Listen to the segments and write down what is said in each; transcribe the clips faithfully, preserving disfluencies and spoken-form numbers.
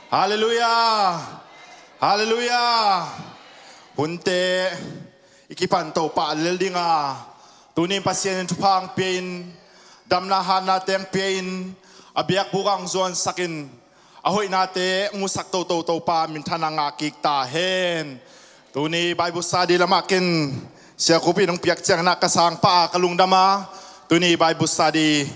Halleluiah. Halleluiah. Hunte i kipan Topa a lel dinga, tunin Pasian in thupha hong pia-in, damna hatna teng pia-in, a biakbuk ah hong zuansakin, a hoihnate hong musak toto Topa minthanna ngah kik ta hen. Tuni Bible study lamah ken siakup in hong piak ciangin ah ka sangpa a ka lungdam a, tuni Bible study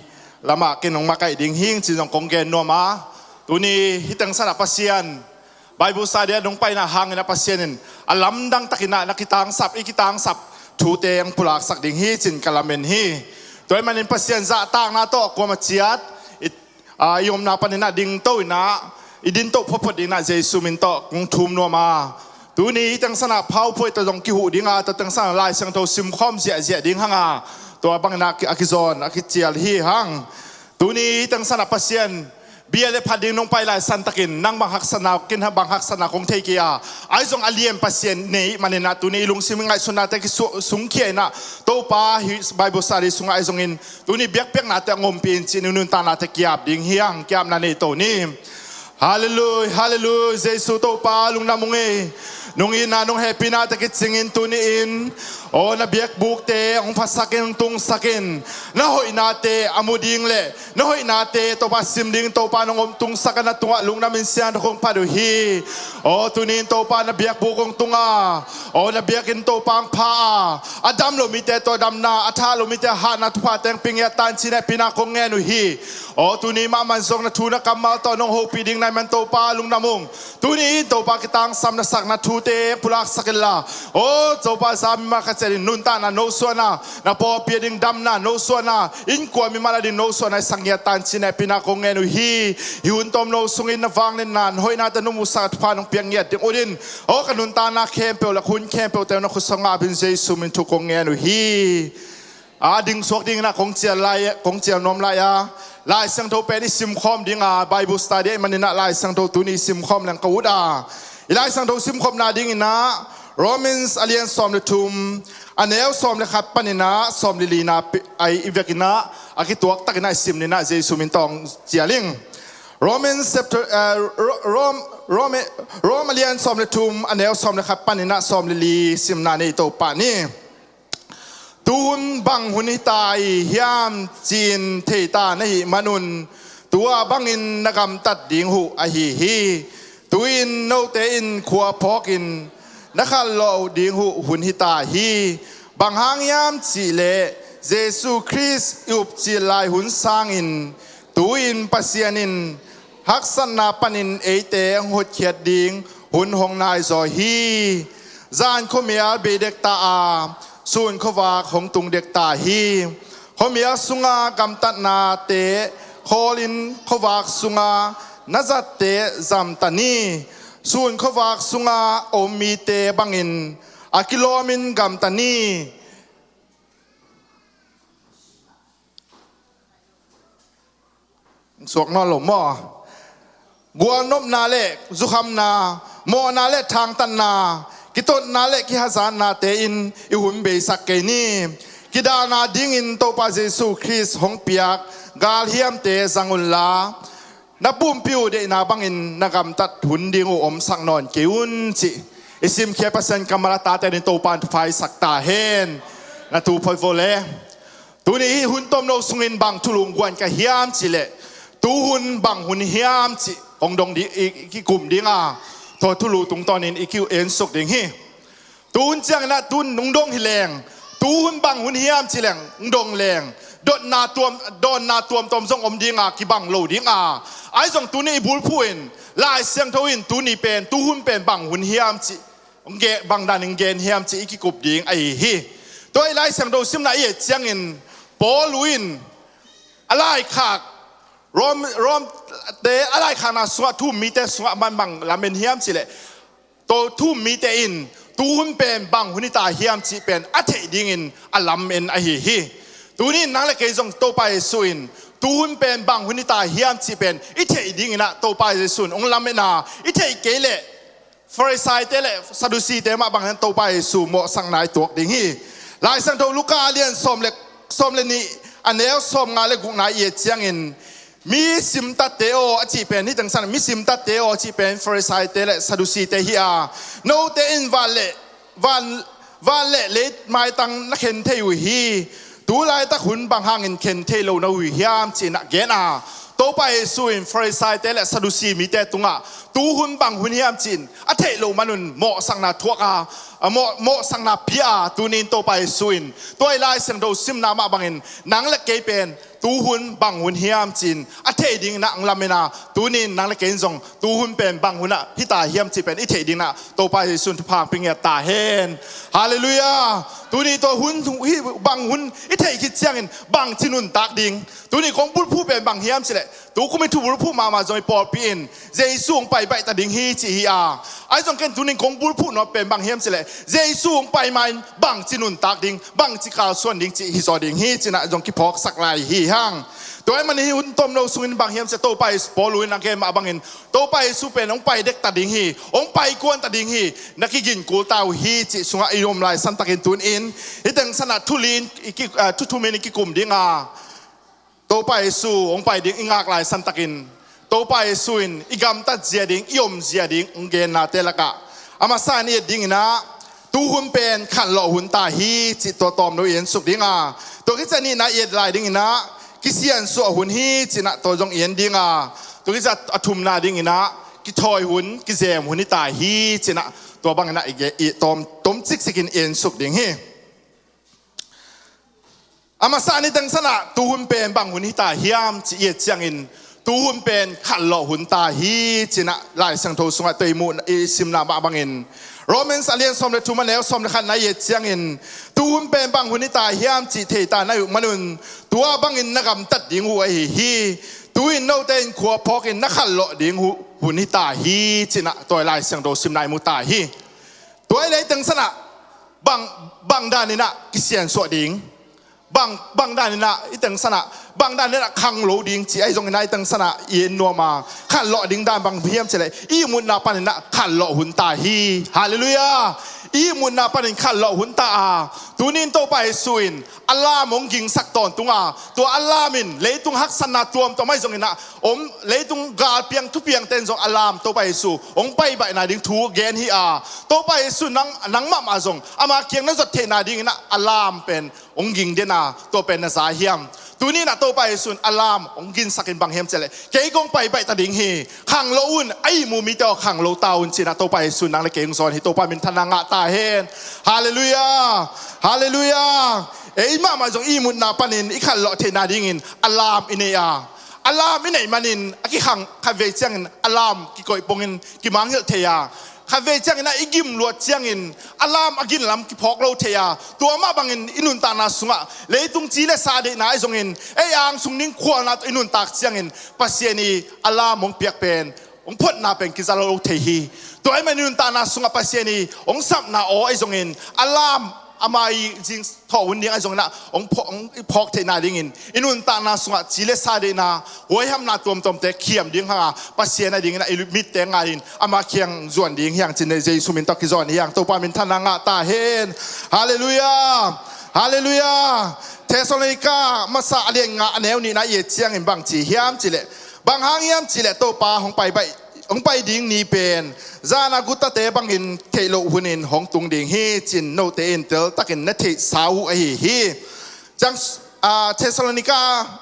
lamah ken hong makaih ding hing cin zong kong gen nuam a, tuni hih teng sanah Pasian Bible study a nong paina hangin ah Pasian in a lamdang takin ah na kitangsap, i kitangsap thute hong pulaksak ding hi cin ka lamen hi. Tua ahih manin Pasian zahtakna tawh kuamah ciat i, a, i omna panin ah dingto in ah, i dingto photphot dingin ah Jesu min tawh kong thum nuam a, tuni hih teng sanah PowerPoint tawh zong kihuh dinga, tua teng sanah Lai Siangtho simkhawm ziahziah ding hanga, tua bangin ah a kizawn a kicial hi hang. Tuni hih teng sanah Pasian bia le phat ding nong pai lai santakin nang bang haksatna, ken bang haksatna kong thei kei a, ahi zong a lian Pasian nei manin ah tuni i lungsim i ngaihsutnate kisung, sungkhia in ah Topa hih Bible study sungah ahi zongin tuni biakpiaknate hong ompih in cih nuntaknate ki-ap ding hi hang. Ki-apna nei to ni. Halleluiah, halleluiah, Jesu Topa lungdam ung ei. Nong itna nong hehpihnate kicingin tuni-in, aw, na biakbukte hong phatsakin, hong tungsakin, na hoihnate a mu ding le na hoihnate Topa sim ding Topa nong hong tungsak a, na tungah lungdam in siangtho kong phat uh hi. Aw, tuni-in Topa na biakbuk hong tung a, aw, na biakinn Topa hong pha a, a dam lo mite tawh damna, a thah lo mite a hatna thupha teng pia ngiat ta in cih hehpihna kong ngen uh hi. Aw, tuni mahmah in zong na thu na kammal tawh nong hopih ding na hih man Topa lungdam ung. Tuni-in Topa kitangsap na sakna thute pulaksak inla, aw Topa, za mimal khat ciat in nuntakna no suahna, na pawlpi a ding damna no suahna, innkuan mimal a ding no suahna i sak ngiat ta in cih hehpihna kong ngen uh hi. Hih hun tawmno sungin na vangliatna, na hoihnate nong musak a thupha nong piak ngiat ding utin, aw, ka nuntakna khempeuh le ka hun khempeuhte na khut sungah ap in Jesu min thu kong ngen uh hi. A ding suak dingin ah kong cial lai, kong cial nuam lai a, Lai Siangtho pen i simkhawm dinga, Bible study ahih manin ah Lai Siangtho tuni i simkhawm leng ka ut a, i Lai Siangtho simkhopna dingin ah Romans a lian sawm le thum, a neu sawm le khat panin ah sawm le lina pi-, ai i vekin ah a kituak takin ah i sim ni in ah Jesu min tawh hong cial ing. Romans chapter, eh, Ro-, Rom, Rom, Rom a lian sawm le thum, a neu sawm le khat panin ah sawm le li simna nei to pah ni. Tuhun bang hun hita i hiam ci-in theita na hih manun, tua bangin na gamtat ding uh ahi hi. Tu-in note in khua phawkin na khanlawh ding uh hun hita hi. Bang hang hiam cihleh Jesu Khrist i upcil lai hun sangin tu-in Pasian in haksatna panin eite hong hotkhiat ding hun hong naizaw hi. Zan khuamial bei dekta a, sun khuavak hong tung dekta hi. Khuamial sunga gamtatnate khawlin khuavak sunga na zatte zamta ni. Sun khuavak sunga om mite bangin a kilawmin gamta ni. Suak nawn lo maw? Gualnopna le zukhamna, mawhna le thangtatna, kitotna le kihazatnate in i hun beisak kei ni. Kidalna dingin Topa Jesu Khrist hong piak galhiamte zang unla, na pumpi uh deihna bangin na gamtat hun ding uh omsak nawn kei un, cih i simkhiat Pasian kammal a tate dingin Topa in thupha i sak ta hen. Na tu phot vo le. Tuni hih hun tawmno sungin bang thulu hong guan ka hiam cihleh, tuhun bang hun hiam cih hong dong ding, i, i kikum ding a, tua thulu tungtawnin i ki-ensuk ding hi. Tuhun ciangin ah tuhun hong dong hi leng, tuhun bang hun hiam cih leng hong dong leng, dotna tuam, dawnna tuamtuam zong om ding a, kibang lo ding a. Ahi zong tuni i bulphuh in, Lai Siangtho in tuni pen, tuhun pen bang hun hiam cih hong gen, bang danin gen hiam cih i kikup ding ahi hi. Tua i Lai Siangtho simna i et ciangin, Paul in a laikhak, Rom, Rom te a laikhakna sungah thu-um mite sungah man bang lamen hiam cihleh, tua thu-um mite in tuhun pen bang hun hita hiam cih pen a theih dingin a lamen ahi hi. Tuni in nang le kei zong Topa Jesu in tuhun pen bang hun hita hiam cih pen i theih dingin ah Topa Jesu in hong lamen a, i theih kei leh Farisaite le Sadusite mah bangin Topa Jesu mawhsakna i tuak ding hi. Lai Siangtho Luka a lian sawm le, sawm le nih, a neu sawmnga le gukna i et ciangin, Mi simtatte aw a cih pen, hih teng san ah, mi simtatte aw a cih pen Farisai-te le Saddusi-te hi a, note in van le, van, van le lei maitang na khen thei uh hi. Tu laitak hun bang hangin khen thei lo na uh hiam ci-in ah gen a, Topa Jesu in Farisai-te le Saddusi mite tungah tu hun bang hun hiam ci-in a theih loh manun mawhsakna thuak a, a mawh, mawhsakna pia a, tuni in Topa Jesu in tua i Lai Siangtho simna mah bangin nang le kei pen tu hun bang hun hiam ci-in a theih dingin ah hong lamen a, tuni in nang le kei in zong tu hun pen bang hun ah hi ta hiam cih pen i theih dingin ah Topa Jesu in thupha hong pia ngiat ta hen. Halleluiah. Tuni tua hun hi, bang hun i theih khit ciangin bangci nuntak ding. Tuni kong bulphuh pen bang hiam cih leh, tu kum i thu bulphuh mahmah zong i pawlpi in Jesu hong pai baih ta ding hi ci hi a, ahi zong ken tuni kong bulphuh nop pen bang hiam cih leh, Jesu hong pai ma-in bangci nuntak ding, bangci kalsuan ding cih hi zaw ding hi ci-in ah zong kiphawksak lai hi hang. Tua ahih manin hih hun tomno sungin bang hiam cih leh, Topa Jesu, Paul in a gen mah bangin Topa Jesu pen hong pai dek ta ding hi, hong pai kuan ta ding hi, na kigin kul ta uh hi cih sungah i om lai santakin tuni in hih teng san ah thu li in i ki, ah, thu thum in i kikum ding a, Topa Jesu hong pai ding i ngak lai santakin Topa Jesu in i gamtat zia ding, i om zia ding hong gennate lakah a masa in i et dingin ah tu hun pen khanlawh hun ta hi cih tua tomno i ensuk ding a, tua khit ciang a nihna i et lai dingin ah kisiansuah hun hi ci-in ah tua zong i en ding a, tua khit ciang a thumna dingin ah kithawi hun, kizem hun hi ta hi ci-in ah tua bangin ah i ge-, i tom, tom ciksikin i ensuk ding hi. A masa in hih teng san ah tu hun pen bang hun hi ta hiam ci i et ciangin tu hun pen khanlawh hun ta hi ci-in ah Lai Siangtho sungah tua i muh, i simna mah bangin Romans a lian sawm le thum a neu sawm le khatna i et ciangin tu hun pen bang hun hi ta hiam cih thei ta na hih uh manun tua bangin na gamtat ding uh ahi hi. Tu-in note in khua phawkin na khanlawh ding uh hun hi ta hi ci-in ah tua i Lai Siangtho simna i mu ta hi. Tua i lei teng san ah bang, bang danin ah kisiansuah ding, bang, bang danin ah i teng san ah, bang danin ah khanglo ding ci ahi zongin ah i teng san ah i en nuam a, khanlawh ding dan bang hiam cih leh i ihmutna panin ah khanlawh hun ta hi. Halleluiah. I ihmutna panin khanlawh hun ta a, tuni in Topa Jesu in a lam hong gingsak tawntung a, tua a lam in leitung haksatna tuamtuam ahi zongin ah om, leitung galpiang thupiangte in zong a lam Topa Jesu hong pai baihna ding thu gen hi a, Topa Jesu nang, nang mahmah zong ama kiang na zot theihna dingin ah a lam pen hong ging den a, tua pen na za hiam? Tuni in ah Topa Jesu in a lam hong ginsakin bang hiam cih leh, kei kong pai baih ta ding hi, khanglo un, a ihmu mite aw khanglo ta un ci-in ah Topa Jesu in nang le kei hong zawn hi. Topa minthanna ngah ta hen. Halleluiah. Halleluiah. Ei mahmah zong i ihmutna panin i khanlawh theihna dingin a lam i nei a, a lam i neih manin a kikhang khatvei ciangin a lam kikoih pongin kimangngilh thei a, khatvei ciangin ah i gim luat ciangin a lam a gin lam kiphawk lo thei a, tua mah bangin i nuntakna sungah leitung ci le sa deihna ahi zongin ei angsung ding khualna tawh i nuntak ciangin Pasian i a lam hong piak pen, hong photna pen kiza lo thei hi. Tua ahih manin i nuntakna sungah Pasian i hong sapna aw ahi zongin a lam ama i zing thawh hun ding ahi zongin ah hong phaw-, hong phawk theihna dingin i nuntakna sungah ci le sa deihna, huaihamna tuamtuamte khiam ding hang a, Pasian a dingin ah i mitte ngai in ama kiang zuan ding hi hang ci-in Jesu min tawh kizawn hi hang. Topa minthanna ngah ta hen. Halleluiah. Halleluiah. Thessalonika masa a lian nga a neu nihna i et ciangin bang ci hiam cih leh, bang hang hiam cih leh Topa hong pai baih, hong pai ding ni pen zan a gutate bangin theih loh hunin hong tung ding hi ci-in note in teltakin na theihsa uh ahi hi. Ciang, ah, Thessalonika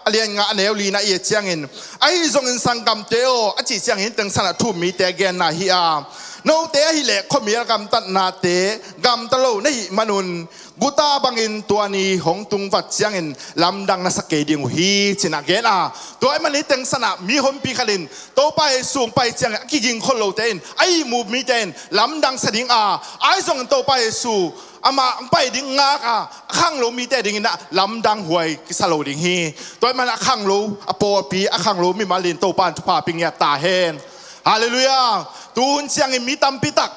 a lian nga a neu lina i et ciangin, ahi zongin sanggamte aw a cih ciangin teng san ah thu-um mite genna hi a, note ahih leh khuamial gamtatnate gamta lo na hih manun guta bangin tua ni hong tung vat ciangin lamdang na sa kei ding uh hi ci-in ah gen a. Tua ahih manin teng san ah mi honpi khat in Topa Jesu hong pai ciangin a kiging khol lote in, a ihmu mite in lamdang sa ding a, ahi zongin Topa Jesu amah hong pai ding ngak a, a khanglo mite dingin ah lamdang huai kisa lo ding hi. Tua ahih manin a khanglo, a pawlpi a khanglo mimal in Topa in thupha pia ngiat ta hen. Halleluiah. Tu hun ciangin mi tampi tak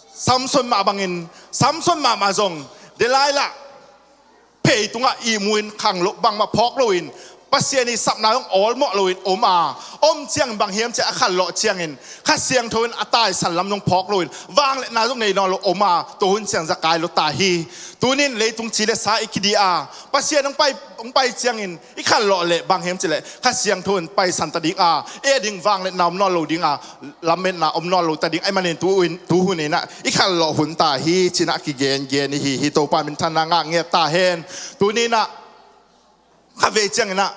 Samson mah bangin, Samson mahmah zong Delilah phei tungah ihmu in khanglo, bangmah phawk loin Pasian i sapna zong awlmawh loin om a, om ciangin bang hiam cih a khanlawh ciangin Kha Siangtho in a taisan lam zong phawk loin vangliatna zong nei nawn lo om a, tua hun ciang zakai lo ta hi. Tunin leitung ci le sa i kidih a, Pasian hong pai, hong pai ciangin i khanlawh leh bang hiam cih leh Kha Siangtho in paisan ta ding a, ei a ding vangliatna om nawn lo ding a, lametna om nawn lo ta ding ahih manin tu in, tu hun inah i khanlawh hun ta hi ci-inah kigengen i hi hi. Topa minthanna ngah ngiat ta hen. Tuninah kha vei cianginah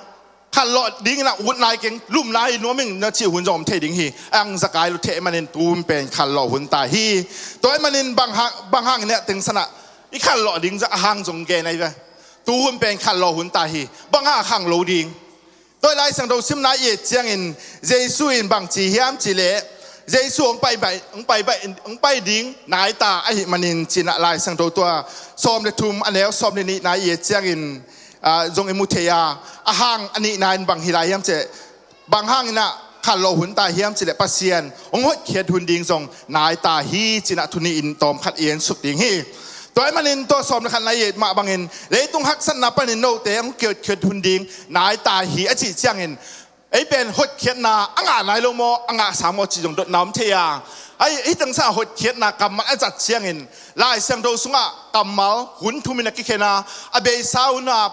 khanlawh dinginah ut nai keng, lum nai nuam ing na cih hun zong om thei ding hi. Ang zakai lo thei ahih manin tu hun pen khanlawh hun ta hi. Tua ahih manin bang hang, bang hang inah tengsanah i khanlawh ding zah a hang zong gen ahi ve. Tu hun pen khanlawh hun ta hi. Bang hang a khang lo ding? Tua Lai Siangtho simna i et ciangin Jesu in bang ci hiam cih leh, Jesu hong pai bai, hong pai bai, hong pai ding nai ta ahih manin ci-inah Lai Siangtho tua sawm le thum a neu sawm le nihna i et ciangin, ah, zong i mu thei a, a hang a nihna in bang hi lai hiam cih leh, bang hang inah khanlawh hun ta hiam cih leh Pasian hong hotkhiat hun ding zong nai ta hi ci-inah tuni in tawmkhat i ensuk ding hi. Tua ahih manin tua sawm le khatna i et mah bangin leitung haksatna panin note hong hotkhiat hun ding nai ta hi a cih ciangin, ei pen hotkhiatna a ngah nai lo maw, a ngah sa maw cih zong dotna om thei a. Ahi, hih tengsanah hotkhiatna kammal a zat ciangin Lai Siangtho sungah kammal hun thumin a kikhen a, a beisa hun a,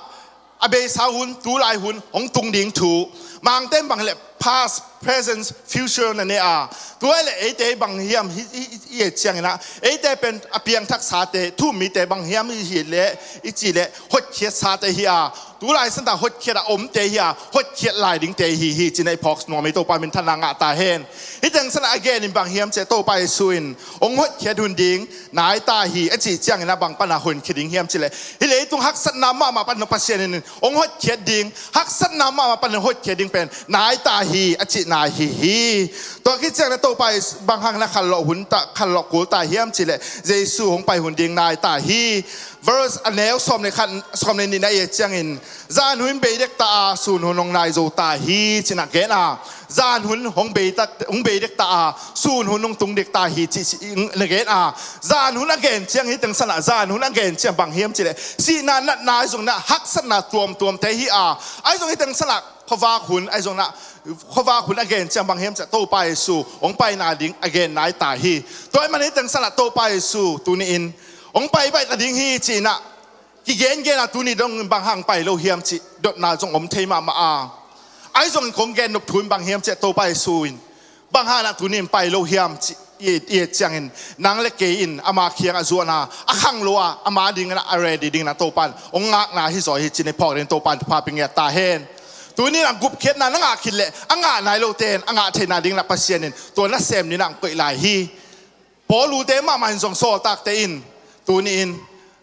a beisa hun, tulai hun hong tung ding thu. Mangte in bang hi leh past, present, future na ne a. Tua hi leh eite bang hiam hi, hi, hi, hi cianginah eite pen a piangthaksate, thu-um mite bang hiam hi, hi leh i cih leh hotkhiatsate hi a, tulai santa hotkhiat a omte hi a, hotkhiat lai dingte hi hi ci-inah i phawk nuam hi. Topa minthanna ngah ta hen. Hih tengsanah a genin bang hiam cih leh Topa Jesu in hong hotkhiat hun ding nai ta hi a cih cianginah bang pana honkhia ding hiam cih leh, hih leitung haksatna mahmah pan Pasian in hong hotkhiat ding, haksatna mahmah pan hotkhiat ding pen nai ta hi a cihna hi hi. Tua khit ciangin Topa Jesu bang hangin a khanlawh hun ta, khanlawh kul ta hiam cih leh Jesu hong pai hun ding nai ta hi. Verse a neu sawm le khat, sawm le nihna i et ciangin, zan hun bei dek ta a, sun hun hong nai zo ta hi ci-inah gen a. Zan hun hong bei ta, hong bei dek ta a, sun hun hong tung dek ta hi ci, ci, na gen a. Zan hun a gen ciang hih tengsanah, zan hun a gen ciang bang hiam cih leh sihna, natna, ahi zongin ah haksatna tuamtuamte hi a, ahi zong hih tengsanah khuavak hun, ahi zongin ah khuavak hun a gen ciang bang hiam cih leh Topa Jesu hong paina ding a gen nai ta hi. Tua ahih manin hih tengsanah Topa Jesu tuni-in hong pai baih ta ding hi ci-inah kigengen a, tuni dong in bang hang pai lo hiam cih dotna zong om thei mahmah a. Ahi zongin kong gen nop thu in bang hiam cih leh Topa Jesu in bang hang inah tuni in pai lo hiam cih i, i et ciangin, nang le kei in ama kiangah zuan a, a khang lo a, ama dingin ah a ready dingin ah Topa in hong ngakna hi zaw hi ci-in i phawk ding. Topa in thupha pia ngiat ta hen. Tuni in ah gupkhiatna na ngah khit leh a ngah nai lote in a ngah theihna dingin ah Pasian in tua nasem ni-in ah hong koih lai hi. Paul ute mahmah in zong, sawltakte in tuni-in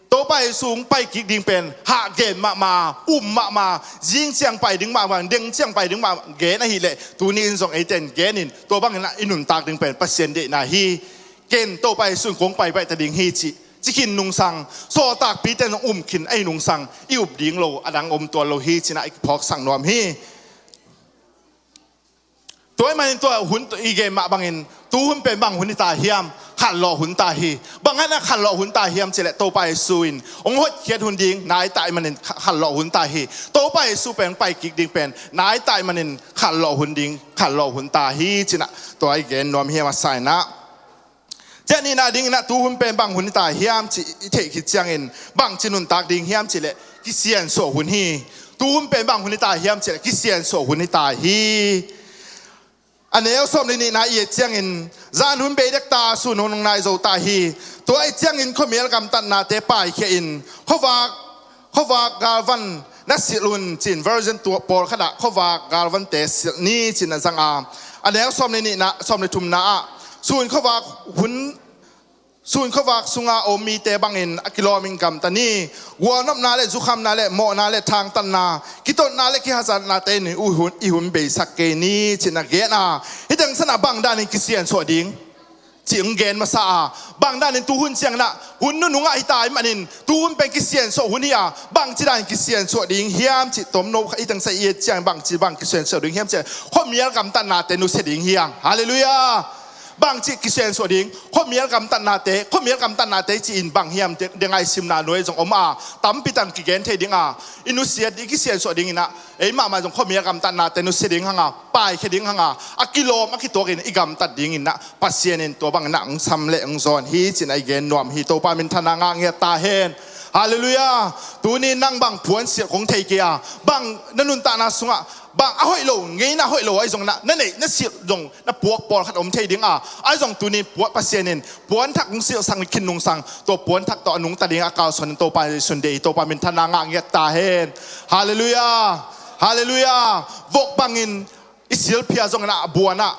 Topa Jesu hong pai kik ding pen hah gen mahmah, um mahmah, zing ciang pai ding mahmah, deng ciang pai ding mahmah gen ahih leh, tuni-in zong eite in genin tua bangin ah i nuntak ding pen Pasian deihna hi. Ken Topa Jesu in kong pai baih ta ding hi cih ci khin nungsang, sawltakpite in zong um khin ahih nungsang, i up ding lo a dang om tuan lo hi ci-in ah i phawksak nuam hi. Tua ahih manin tua hun i gen mah bangin tu hun pen bang hun hi ta hiam? Khanlawh hun ta hi. Bang hangin ah khanlawh hun ta hiam cih leh Topa Jesu in hong hotkhiat hun ding nai ta ahih manin kha-, khanlawh hun ta hi. Topa Jesu pen hong pai kik ding pen nai ta ahih manin khanlawh hun ding, khanlawh hun ta hi ci-in ah tua i gen nuam hi a masa in ah. Tua nihna dingin ah tu hun pen bang hun hi ta hiam cih i theih khit ciangin bangci nuntak ding hiam cih leh kisiansuah hun hi. Tu hun pen bang hun hi ta hiam cih leh kisiansuah hun hi ta hi. A neu sawm le nihna i et ciangin, zan hun bei dek ta, sun hun hong nai zo ta hi. Tua ahih ciangin khuamial gamtatnate paikhia in khuavak, khuavak galvan na silh un ci-in version tua pawlkhat ah khuavak galvante silh ni ci-in a zang a. A neu sawm le nihna, sawm le thumna ah, sun khuavak hun, sun khuavak sunga a om mite bangin a kilawm in gamta ni. Gualnopna le zukhamna le mawhna le thangtatna, kitotna le kihazatnate in i hun, i hun beisak kei ni ci-in a gen a. Hih teng sanah bang danin kisiansuah ding cih hong gen masa a, bang danin tu hun ciangin ah hun nunung ah hi ta ahih manin tu hun pen kisiansuah hun hi a, bangci danin kisiansuah ding hiam cih tomno hih teng sa i et ciangin bangci bang kisiansuah ding hiam cih, khuamial gamtatnate nusia ding hi hang. Halleluiah. Bangci kisiansuah ding, khuamial gamtatnate, khuamial gamtatnate ci-in bang hiam, de ngaihsimna nuai zong om a, tampi tang kigen thei ding a, i nusiat i kisiansuah ding in ah, ei mahmah zong khuamial gamtatnate nusia ding hang a, paikhia ding hang a, a kilawm a kituakin i gamtat ding in ah, Pasian in tua bang in ah hong sam le hong zawn hi ci-in a i gen nuam hi. Topa minthanna ngah ngiat ta hen. Halleluiah. Tuni nang bang puansilh kong thei kei a, bang na nuntakna sungah bang a hoih lo, ngeina hoih lo ahi zong in ah, na neih na silh zong na puak pawlkhat om thei ding a, ahi zong tuni puak Pasian in puanthak hong silhsak ni khin nungsang, tua puanthak tawh a nungta ding a kalsuan in Topa Jesu in deih hi. Topa minthanna ngah ngiat ta hen. Halleluiah. Halleluiah. Vok bangin i silphia zong in ah a buan ah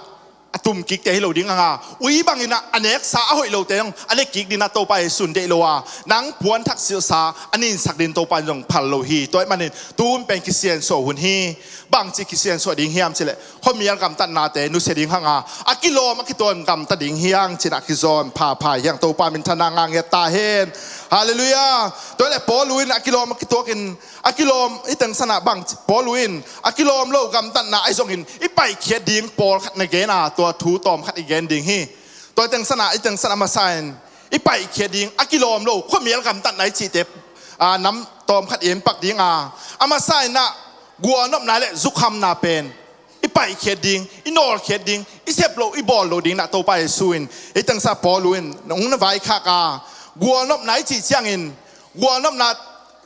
a tum kikte hi lo ding hang a, ui bang in ah a neksa a hoih lote zong a ne kik ding in ah Topa Jesu in deih lo a, nang puanthak silhsa a ninsak ding Topa in zong phal lo hi. Tua ahih manin tu hun pen kisiansuah hun hi. Bangci kisiansuah ding hiam cileh, khuamial gamtatnate nusia ding hang a, a kilawm a kituak gamta ding hi hang ci-in ah kizawn phapha hi hang. Topa minthanna ngah ngiat ta hen. Halleluiah. Tua leh Paul in a kilawm a kituakin, a kilawm i tengsan ah bang, Paul in a kilawm lo gamtatna ahi zongin i paihkhiat ding pawlkhat na gen a, tua thu tawmkhat i gen ding hi. Tua i tengsan ah, i tengsan a masa in i paihkhiat ding a kilawm lo khuamial gamtatna i cihte, a, nam tawmkhat i en pak ding a, a masa in ah gualnopna le zukhamna pen i paihkhiat ding, i nawlkhiat ding, i sep loh, i bawl loh ding in ah Topa Jesu in, i tengsan Paul in hong na vaikhak a, gualnopna i cih ciangin gualnopna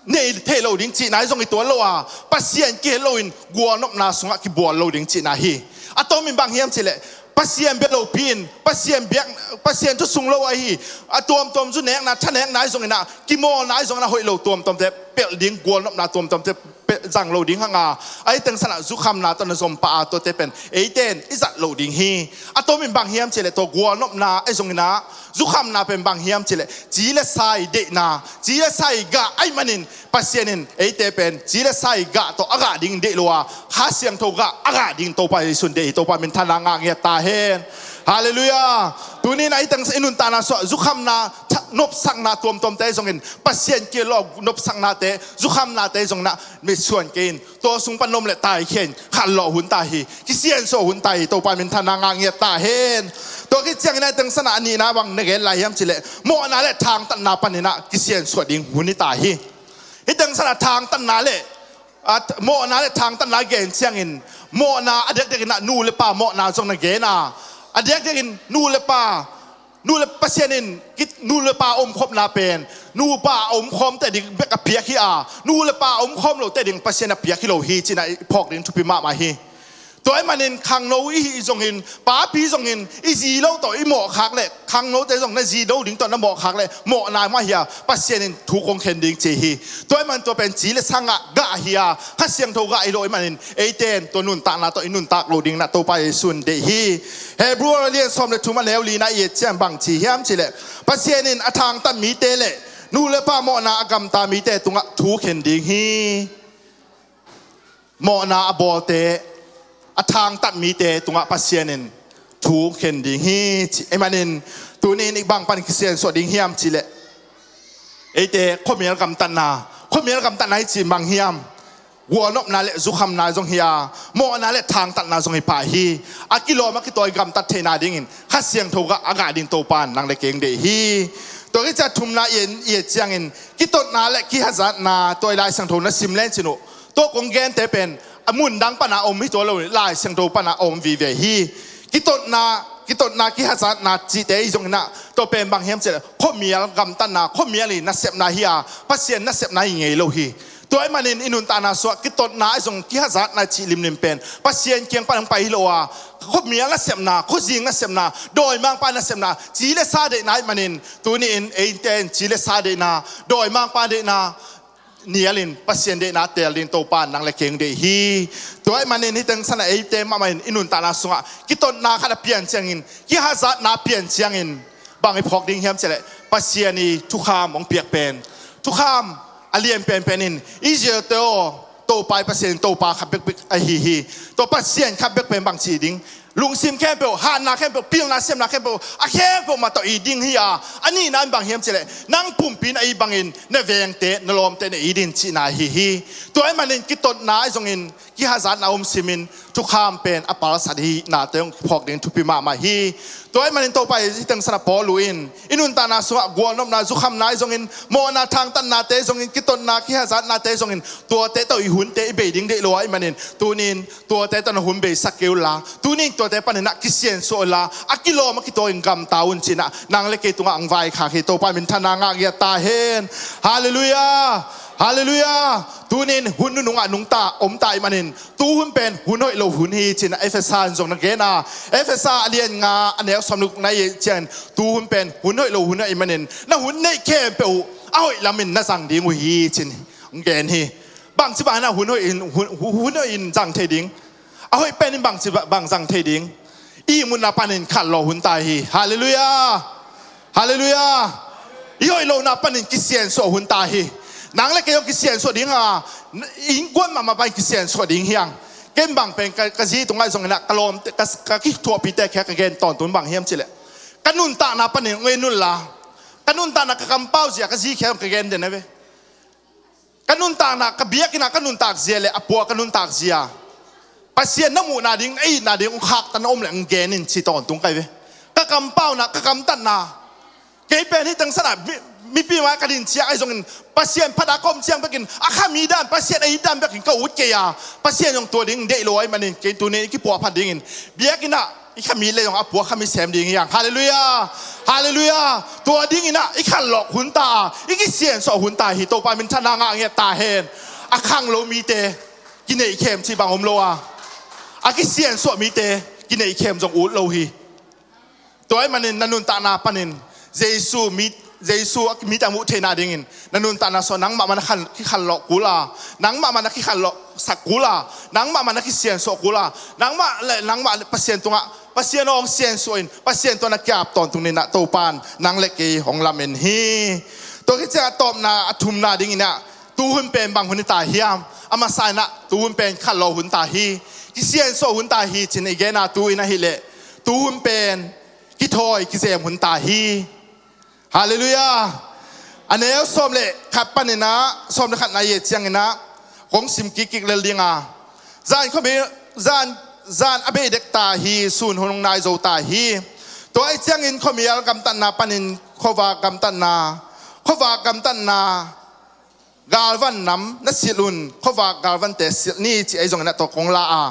nei thei lo ding cihna hi zong i tuan lo a, Pasian kihel loin gualnopna sungah kibual lo ding cihna hi. A tomin bang hiam cileh, Pasian bia lopi in, Pasian biak, Pasian thu sung lo ahi, a tuamtuam zu nekna, tha nekna hi zong in ah, kimawlna hi zong in ah, hoih lo tuamtuamte pelh ding, gualnopna tuamtuamte pelh zang lo ding hang a, a i tengsan ah zukhamna tawh na zom pah a, tuate pen eite in i zat loh ding hi. A tomin bang hiam cileh, tua gualnopna ahi zong in ah zukhamna pen bang hiam cileh, ci le sa i deihna, ci le sa i gah ahih manin Pasian in eite pen ci le sa i gah tawh a gah ding in deih lo a, Kha Siangtho gah a gah ding Topa Jesu in deih hi. Topa minthanna ngah ngiat ta hen. Halleluiah. Tuni in ah i tengsan i nuntakna sungah zukhamna, tha-, nopsakna tuamtuamte zongin Pasian kihel lo nopsaknate, zukhamnate zong in ah mitsuan kei in, tua sung pan om le taikhia in khanlawh hun ta hi, kisiansuah hun ta hi. Topa minthanna ngah ngiat ta hen. Tua khit ciangin ah i tengsan ah a nihna bang na gen lai hiam cileh, mawhna le thangtatna panin ah kisiansuah ding hun hi ta hi. Hih tengsan ah thangtatna le, a, mawhna le thangtatna gen ciangin, mawhna a diakdiakin ah nu le pa mawhna zong na gen a, a diakdiakin nu le pa, nu le Pasian in ki-, nu le pa omkhopna pen, nu pa a omkhawm teh ding bek a piak hi a, nu le pa a omkhawm lo teh ding Pasian a piak hi lo hi ci-in ah i phawk ding thupi mahmah hi. Tua ahih manin khangno i hih zongin, papi zongin, i zi lo tawh i mawhkhak leh, khangnote zong na zi lo ding tawh na mawhkhak leh, mawhna mah hi a, Pasian in thu kong khen ding ci hi. Tua ahih manin tua pen ci le sa gah hi a, Kha Siangtho gah hi lo ahih manin, eite in tua nuntakna tawh i nuntak lo ding in ah Topa Jesu in deih hi. Hebru lian sawm le thum a neu lina i et ciang bang ci hiam cileh, Pasian in a thangtat mite le nu le pa mawhna a gamta mite tungah thu khen ding hi. Mawhna a bawlte, a thangtat mite tungah Pasian in thu khen ding hi ci. Ahih manin tuni in i bang pan kisiansuah ding hiam cileh, eite khuamial gamtatna, khuamial gamtatna i cih bang hiam, gualnopna le zukhamna zong hi a, mawhna le thangtatna zong hi pah hi. A kilawm a kituak i gamtat theihna dingin Kha Siangtho gah a gah ding Topa in nang le kei hong deih hi. Tua khit ciang thumna i en, i et ciangin kitotna le kihazatna, tua i Lai Siangtho na sim leng cin uh, tua kong gente pen a mun dang pan a om hi tuan lo, Lai Siangtho pan a om vive hi. Kitotna, kitotna, kihazatna cihte i zong in ah, tua pen bang hiam cileh, khuamial gamtatna, khuamial i nasepna hi a, Pasian nasepna hi ngei lo hi. Tua ahih manin i nuntakna sungah kitotna ahi zong kihazatna cih limlim pen Pasian kiang pan hong pai hi lo a, khuamial nasepna, khuazing nasepna, dawimangpa nasepna, ci le sa deihna ahih manin tuni in eite in ci le sa deihna, dawimangpa deihna nialin Pasian deihna teel ding Topa in nang le kei hong deih hi. Tua ahih manin hih tengsan ah eite mahmah in i nuntakna sungah kitotna khat a pian ciangin, kihazatna a pian ciangin bang i phawk ding hiam cileh, Pasian i thukham hong piak pen, thukham a lian penpen in Israelte aw, Topa i Pasian in Topa khat bekbek ahi hi. Tua Pasian khat bek pen bang ci ding, lungsim khempeuh, hatna khempeuh, pilna siamna khempeuh, a khempeuh mah tawh it ding hi a, a nihna in bang hiam cileh, nang pumpi na it bangin na vengte, na lawmte na it in cihna ahi hi. Tua ahih manin kitotna ahi zongin kihazatna om simin thukham pen a palsat hi, nate hong phawk ding thupi mahmah hi. Tua ahih manin Topa i teng sana Paulu in i nuntakna sungah gualnopna, zukhamna ahi zongin, mawhna, thangtatnate zongin, kitotna, kihazatnate zongin, tuate tawh i hunte i bei ding deih lo ahih manin, tunin tuate tawh na hun beisak kei unla, tunin tuate panin ah kisiansuah unla, a kilawm a kituakin gamta un ci-in ah nang le kei tungah hong vaikhak hi. Topa minthanna ngah ngiat ta hen. Halleluiah. Halleluiah. Tunin hun nunungah nungta omta ahih manin, tuhun pen hun hoih lo hun hi ci-in ah Efesa in zong na gen a, Efesa a lian nga a neu sawm le guk na i et ciangin, tuhun pen hun hoih lo hun ahih manin, na hun neih khempeuh uh a hoih lamin na zang ding uh hi ci-in hong gen hi. Bangci bangin ah hun hoih in, hun, hun hoih in zang thei ding? A hoih pen in bangci bang zang thei ding? I ihmutna panin khanlawh hun ta hi. Halleluiah. Halleluiah. I hoih lohna panin kisiansuah hun ta hi. Nang le kei zong kisiansuah ding a, innkuan mahmah panin kisiansuah ding hi hang. Ken bang pen ka, ka zi tungah zongin ah ka lawmte, ka, ka kithuahpihte kiangah ka gen tawntung bang hiam cih leh, ka nuntakna panin hong en unla, ka nuntakna ka kampau zia ka zi kiangah ka gen den a ve. Ka nuntakna, ka biakinn ah ka nuntak zia le a pua ka nuntak zia, Pasian na muhna ding, a itna ding hong khaktan a om leh hong gen in ci tawntung ka hi ve. Ka kampauna, ka gamtatna, kei pen hih teng sanah mi, mipi mai ka din ciang ahi zongin, Pasian phat a ka om ciang bekin a khami dan, Pasian a it dan bekin ka ut kei a, Pasian zong tua ding deih lo ahih manin kei tunin i kipuahphat dingin biakinn ah i khami le zong a pua khami sem ding hi hang. Halleluiah. Halleluiah. Tua dingin ah i khanlawh hun ta a, i kisiansuah hun ta hi. Topa minthanna ngah ngiat ta hen. A khanglo mite kineih khem cih bang om lo a, a kisiansuah mite kineih khem zong ut lo hi. Tua ahih manin na nuntakna panin Jesu mi, Jesu a mite a muh theihna dingin na nuntakna sungah nangmah mah na khan, kikhanlawh kul a, nangmah mah na kikhanlawhsak kul a, nangmah mah na kisiansuah kul a, nangmah le nangmah le Pasian tungah, Pasian aw hong siansuah in, Pasian tungah na ki-ap tawntung ni-in ah Topa in nang le kei hong lamen hi. Tua khit ciang a tawpna, a thumna dingin ah, tuhun pen bang hun hi ta hiam? A masa in ah tuhun pen khanlawh hun ta hi, kisiansuah hun ta hi ci-in i gen a, tu-in ahih leh tuhun pen kithawi kizem hun ta hi. Halleluiah. A neu sawm le khat panin ah sawm le khatna i et ciangin ah kong sim kikkik lel ding a, zan khuami, zan, zan a bei dek ta hi, sun hun hong nai zo ta hi. Tua ahih ciangin khuamial gamtatna panin khuavak gamtatna, khuavak gamtatna galvan nam na silh un, khuavak galvante silh ni ci ahi zongin ah tua kong la a,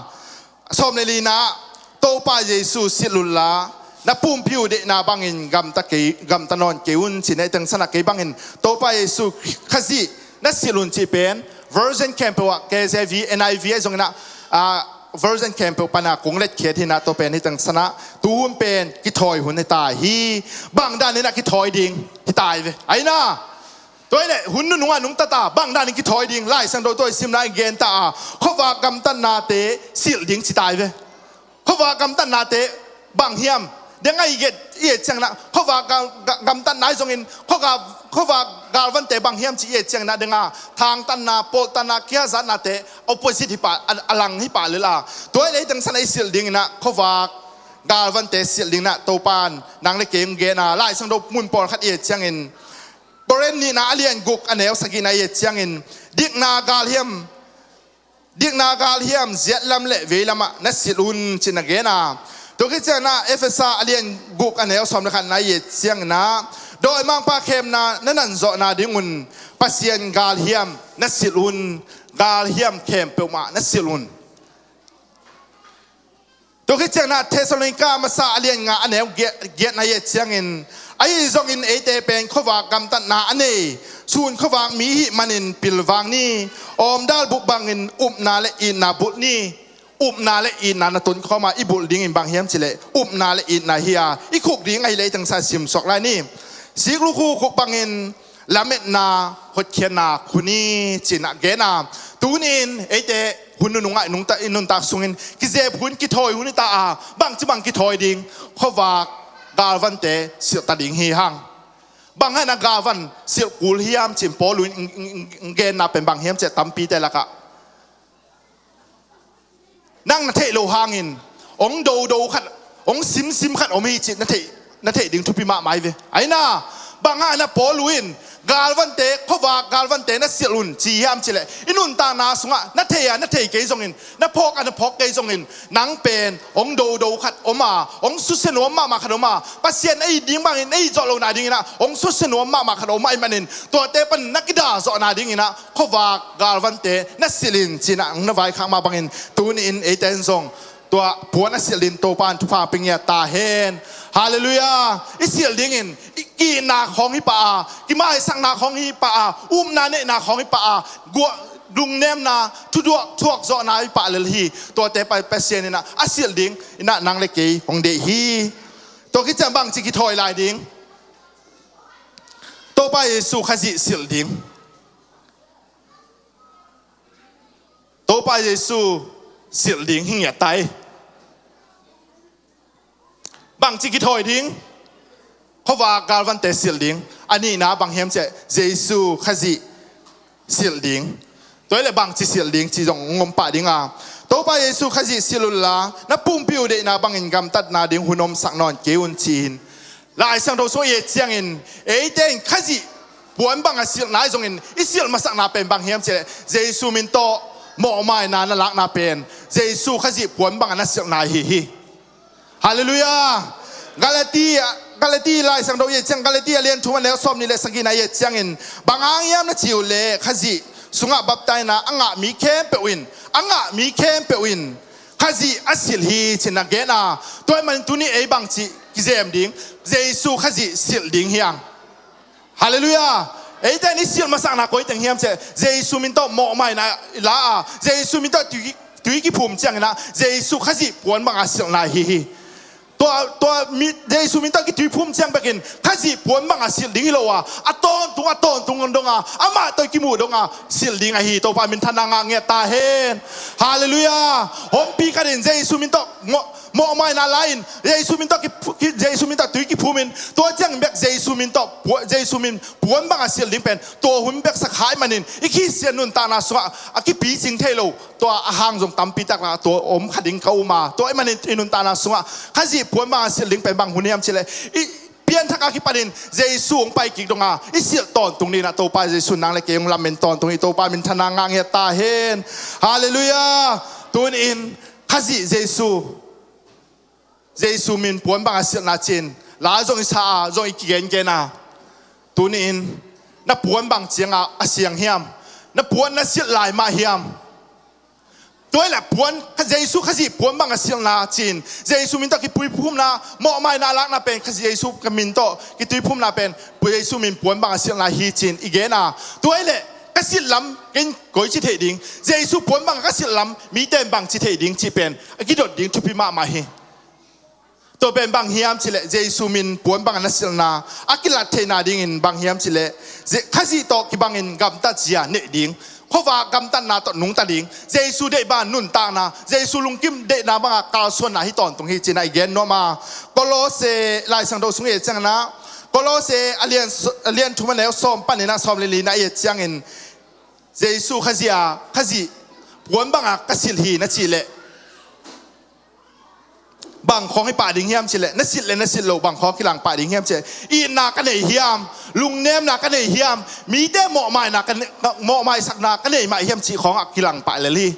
sawm le lina ah Topa Jesu silh unla, na pumpi uh deihna bangin gamta kei, gamta nawn kei un ci-in ah i teng sanah kei bangin Topa Jesu Khazih na silh un cih pen version khempeuh ah, K J V, N I V ahi zongin ah, ah, version khempeuh panah kong letkhiat hi-in ah, tua pen hih teng sanah tuhun pen kithawi hun hi ta hi. Bang danin ah kithawi ding hi ta hi ve? Ahi na, tua hi leh hun nunungah nungta ta, bang danin kithawi ding? Lai Siangtho tua i simna in gen ta a, khuavak gamtatnate silh ding ci ta hi ve. Khuavak gamtatnate bang hiam? Deng a i et, i et ciangin ah khuavak gam, ga, gamtatna ahi zongin khuavak, khuavak galvante bang hiam ci i et ciangin ah deng a thangtatna, pawltatna, kihazatnate opposite hi pah, a, a lang hi pah lel a. Tua hi leh hih teng sanah i silh dingin ah khuavak galvante silh dingin ah Topa in nang le kei hong gen a, Lai Siangtho mun pawlkhat i et ciangin, Korin nihna a lian guk a neu sagihna i et ciangin, dikna galhiam, dikna galhiam ziatlam le veilamah na silh un ci-in a gen a. Tua khit ciangin ah Efesa a lian guk a neu sawm le khatna i et ciangin ah, dawimangpa khemna na nanzawhna dingun Pasian galhiam na silh un, galhiam khempeuh mah na silh un. Tua khit ciangin ah Thessalonika masa a lian nga a neu giat, giatna i et ciangin, ahi zongin eite pen khuavak gamtatna a nei, sun khuavak mi i hih manin pilvang ni, awmdal bup bangin upna le itna bulh ni. Upna le itna na tonkhawm a i bulh dingin bang hiam cih leh upna le itna hi a, i khuk ding ahih leh hih teng sanah sim suak lai ni. Siklukhu khuk bangin lametna, hotkhiatna khuk ni ci-in a gen a. Tunin eite hun nunungah i nungta, i nuntak sungin kizep hun, kithawi hun hi ta a, bangci bang kithawi ding? Khuavak galvante silh ta ding hi hang. Bang hangin a galvan silh kul hiam ci-in Paulu in, in, in, in genna pen bang hiam cih leh, tampite lakah nang na theih loh hangin hong dodo khat, hong simsim khat om hi cih na theih, na theih ding thupi mahmah hi ve. Ahi na, Bang hang na Paul in galvante, khuavak galvante na silh un ci hiam cih leh, i nuntakna sungah na thei a na thei kei zongin, na phawk a na phawk kei zongin, nang pen hong dodo khat om a, hong susia nuam mahmah khat om a, Pasian na it ding bangin na it zawh lohna dingin ah hong susia nuam mahmah khat om ahih manin, tuate pan na kidah zawhna dingin ah khuavak galvante na silh in ci-in ah hong na vaikhak mah bangin, tuni-in eite in zong tua puan a silh dingin Topa in thupha pia ngiat ta hen. Halleluiah. I silh dingin i ki-itna khawng hi pah a, kimaisakna khawng hi pah a, upna neihna khawng hi pah a, guah, lungnemna, thuduak thuak zawhna hi pah lel hi. Tuate pa Pasian in ah a silh dingin ah nang le kei hong deih hi. Tua khit ciang bangci kithawi lai ding? Topa Jesu Khazih silh ding. Topa Jesu silh ding hi ngiat ta hi. Bangci kithawi ding? Khuavak galvante silh ding. A nihna bang hiam cih leh Jesu Khazih silh ding. Tua hi leh bangci silh ding cih zong hong om pah ding a, Topa Jesu Khazih silh unla, na pumpi uh deihna bangin gamtatna ding hun omsak nawn kei un ci-in Lai Siangtho sung i et ciangin, eite in Khazih puan banga silhna ahi zongin i silh masakna pen bang hiam cih leh, Jesu min tawh mawhmaina na lakna pen Jesu Khazih puan banga na silhna ahi hi. Halleluiah. Galati, Galati Lai Siangtho i et ciang, Galati a lian thum a neu sawmnih le sagihna i et ciangin, bang hang hiam na cih uh leh, Khazih sungah baptaina a ngah mi khempeuh in, a ngah mi khempeuh in Khazih a silh hi ci-in na gen a, tua ahih manin tuni ei bangci kizem ding? Jesu Khazih silh ding hi hang. Halleluiah. Eite in i silh masakna koi teng hiam cih leh, Jesu min tawh mawhmaina i la a, Jesu min tawh tui, tui kiphum ciangin ah Jesu Khazih puan banga silhna ahi hi. Tua, tua mi, Jesu min tawh kituiphum ciang bekin Khazih puan banga silh ding hi lo a, a tawntung, a tawntung dong a, amah tawh i kimuh dong a silh ding ahi. Topa minthanna ngah ngiat ta hen. Halleluiah. Huampi khat in Jesu min tawh maw, mawhmaina la-in, Jesu min tawh ki, ki, Jesu min tawh tui kiphumin, tua ciangin bek Jesu min tawh pua, Jesu min puan banga silh ding pen tua hun beksak ahih manin, i Khristian nuntakna sungah a kipicing thei lo, tua a hang zong tampi tak la tua om kha ding ka um a, tua ahih manin i nuntakna sungah Khazih puan banga silh ding pen bang hun hiam cih leh, i pianthak a kipanin Jesu hong pai kik dong a, i silh tawntung dingin ah Topa Jesu nang le kei hong lamen tawntung hi. Topa minthanna ngah ngiat ta hen. Halleluiah. Tuni-in Khazih Jesu, Jesu min puan banga silhna ci-in la zong i sa a, zong i kigengen a, tuni-in na puan bang cianga a siang hiam? Na puan na silh lai mah hiam? Tua hi leh puan, Jesu Khazih puan banga silhna ci-in, Jesu min tawh kituiphumna, mawhmaina lakna pen, Khazih Jesu ka min tawh kituiphumna pen Jesu min puan banga silhna hi ci-in i gen a, tua hi leh ka silh lam ken koici theih ding, Jesu puan banga ka silh lam mite in bangci theih ding cih pen a kidot ding thupi mahmah hi. Tua pen bang hiam cih leh, Jesu min puan banga na silhna a kilat theihna dingin bang hiam cih leh, Je-, Khazih tawh kibangin gamtat zia neih ding, khuavak gamtatna tawh nungta ding, Jesu deih banga nuntakna, Jesu lungkim deihna banga kalsuanna hi tawntung hi ci-in ah i gen nuam a. Kolose Lai Siangtho sung i et ciangin ah, Kolose a lian s-, a lian thum a neu sawm panin ah sawm le lina i et ciangin, Jesu Khazih a, Khazih puan banga ka silh hi na cih leh, bang khawng hi pah ding hiam cih leh, na silh le na silh loh bang khawng kilang pah ding hiam cih leh, itna ka nei hiam, lungnemna ka nei hiam, mite mawhmaina ka nei, mawhmaisakna ka nei mah hiam cih khawngah kilang pah lel hi.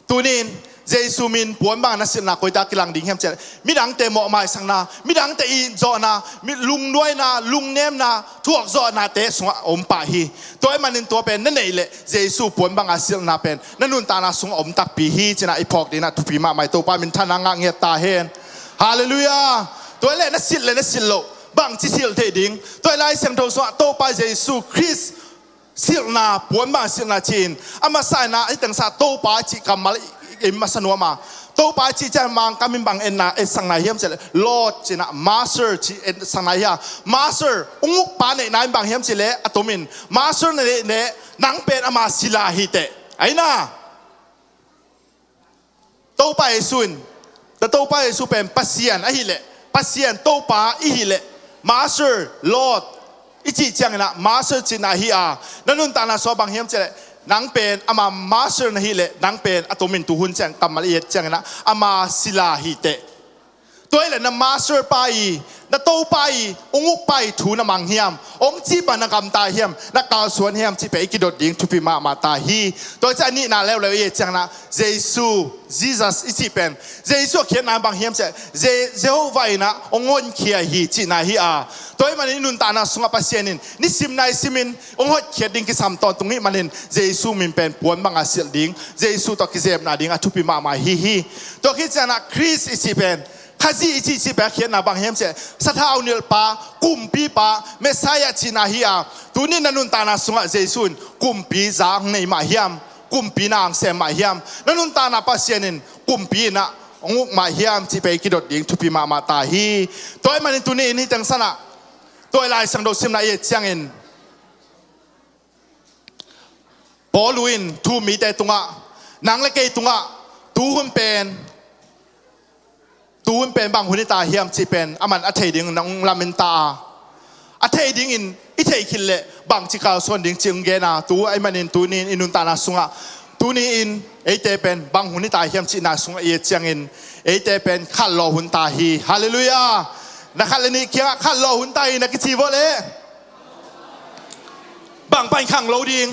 Tuni-in Jesu min puan banga na silhna koitak kilang ding hiam cih leh, midangte mawhmaisakna, midangte it zawhna, mi lungnuaina, lungnemna, thuak zawhnate sungah om pah hi. Tua ahih manin tua pen na neih leh Jesu puan banga silhna pen na nuntakna sungah om takpi hi ci-in ah i phawk dingin ah thupi mahmah hi. Topa minthanna ngah ngiat ta hen. Halleluiah. Tua hi leh na silh le na silh loh bangci silh theih ding? Tua hi Lai Siangtho sungah Topa Jesu Khrist silhna, puan banga silhna ci-in a masa in ah, hih teng sa Topa cih kammal i, i masa nuam a. Topa cih ciang Mangkam in bang etna, etsakna hiam cih leh, Lord ci-in ah, Master cih etsakna hi a. Master, hong ukpa neihna in bang hiam cih leh, a tomin, Master na neih leh nang pen ama sila hi teh. Ahi na. Topa Jesu in, ta Topa Jesu pen Pasian ahih leh, Pasian Topa i hih leh, Master, Lord i cih ciangin ah, Master cihna hi a, na nuntakna sungah bang hiam cih leh, nang pen ama Master na hih leh, nang pen a tomin tuhun ciang kammal i et ciangin ah, ama sila hi teh. Tua hi leh na master pa i, na topa i, hong ukpa i thu na mang hiam? Hong cih bang na gamta hiam? Na kalsuan hiam cih pen i kidot ding thupi mahmah ta hi. Tua hi ciang a nihna leuleu i et ciangin ah Jesu, Jesus i cih pen, Jesu a khiatna bang hiam cih leh Je- Jehovah in ah hong honkhia hi cihna hi a. Tua ahih manin i nuntakna sungah Pasian in nisim naisim in hong hotkhiat ding kisam tawntung ahih manin Jesu min pen puan banga silh ding, Jesu tawh kizepna ding a thupi mahmah hi hi. Tua khit ciangin ah Khrist i cih pen, Khazih i cih, cih pen a khiatna bang hiam cih leh sathau nilhpa, kumpipa, Messiah cihna hi a. Tuni na nuntakna sungah Jesu in kumpi za hong nei mah hiam? Kumpi na hong sem mah hiam? Na nuntakna Pasian in kumpi in ah hong uk mah hiam cih pen i kidot ding thupi mahmah ta hi. Tua ahih manin tuni in hih teng san ah tua i Lai Siangtho simna i et ciangin Paul in thu-um mite tungah, nang le kei tungah, tu hun pen, tu hun pen bang hun hi ta hiam cih pen aman a thei ding nang lamen ta a, a thei dingin i theih khit leh bangci kalsuan ding cih hong gen a, tu ahih manin tuni in i nuntakna sungah, tuni in eite pen bang hun hi ta hiam cihna sungah i et ciangin eite pen khanlawh hun ta hi. Halleluiah. Na khat le nih kiangah khanlawh hun ta hi na kici vawh leh. Bang pan khang lo ding?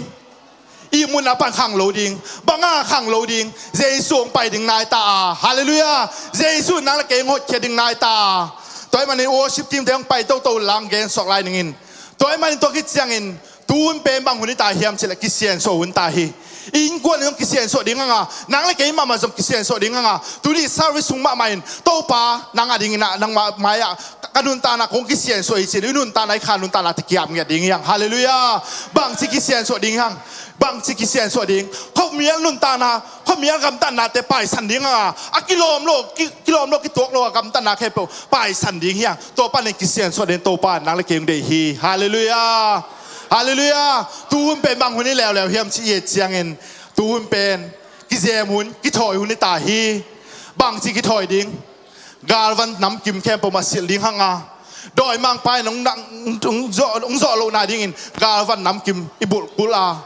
Ihmutna pan khang lo ding. Bang a khang lo ding? Jesu hong pai ding nai ta a. Halleluiah. Jesu nang le kei hong hotkhiat ding nai ta a. Tua ahih manin worship team te hong pai toto lang gen suak lai ning in. Tua ahih manin tua khit ciangin tu hun pen bang hun hi ta hiam cih leh kisiansuah hun ta hi. I innkuan in zong kisiansuah ding hang a, nang le kei mahmah zong kisiansuah ding hang a, tuni service sung mahmah in Topa nang a dingin ah nang ma- mai-ah ka nuntakna kong kisiansuah hi ci-in i nuntakna, i kha nuntakna te kiap ngiat ding hi hang. Halleluiah. Bangci kisiansuah ding hang? Bangci kisiansuah ding? Khuamial nuntakna, khuamial gamtatnate paisan ding hang a, a kilawm lo, ki- kilawm lo, kituak lo a gamtatna khempeuh paisan ding hi hang. Tua panin kisiansuah ding Topa nang le kei hong deih hi. Halleluiah. Halleluiah. Tu hun pen bang hun hi leuleu hiam cih i et ciangin, tu hun pen kizem hun, kithawi hun hi ta hi. Bangci kithawi ding? Galvan namkim khempeuh mah silh ding hang a, dawimangpa in hong, hong, hong zawh, hong zawh lohna dingin galvan namkim i bulh kul a,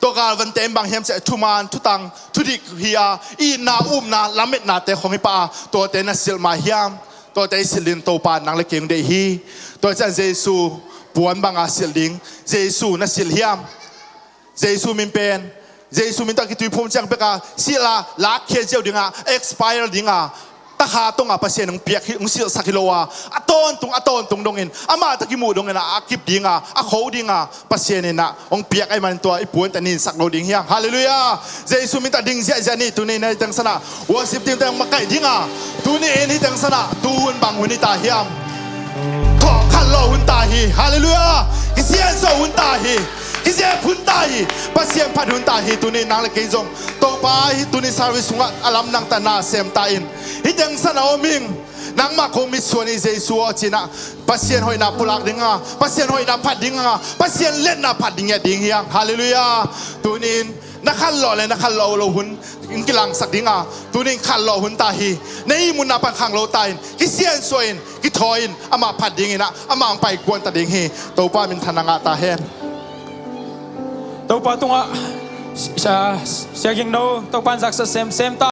tua galvante in bang hiam cih leh thuman, thutang, thudik hi a, itna, upna, lametnate khong hi pah a, tuate na silh mah hiam? Tuate i silh ding Topa nang le kei hong deih hi. Tua ciang Jesu puan banga silh ding Jesu na silh hiam? Jesu min pen, Jesu min tawh kituiphum ciang pek a silh a, lakkhia ziau ding a, expire ding a, takha tong a Pasian hong piak hi, hong silhsak hi lo a, a tawntung, a tawntung dongin, amah tawh kimuh dongin a, a kip ding a, a kho ding a Pasian in ah hong piak ahih manin tua i puan tawh ninsak lo ding hi hang. Halleluiah. Jesu min tawh ding ziahziah ni. Tuni in hih teng san ah worship team te hong makaih ding a, tuni in hih teng san ah tu hun bang hun hi ta hiam? Thawh khanlawh hun ta hi. Halleluiah. Kisiansuah hun ta hi. Kizep hun ta hi. Pasian phat hun ta hi. Tuni nang le kei zong Topa, hih tuni service sungah a lamdang ta na sem ta in. Hih teng san a om ing. Nangmah kong mitsuan hi Jesu aw ci-in ah Pasian hoihna pulak ding a, Pasian hoihna phat ding a, Pasian liatna phat ding hi a ding hi hang. Halleluiah. Tuni in na khanlawh le na khanlawh lo hun in kilangsak ding a, tuni in khanlawh hun ta hi. Na ihmutna pan khang lo ta in, kisiansuah in, kithawi in, amah phat dingin ah, amah hong pai kuan ta ding hi. Topa minthanna ngah ta hen. Topa tungah, Sia, Sia Ging No, Topa in zaksak semsem ta.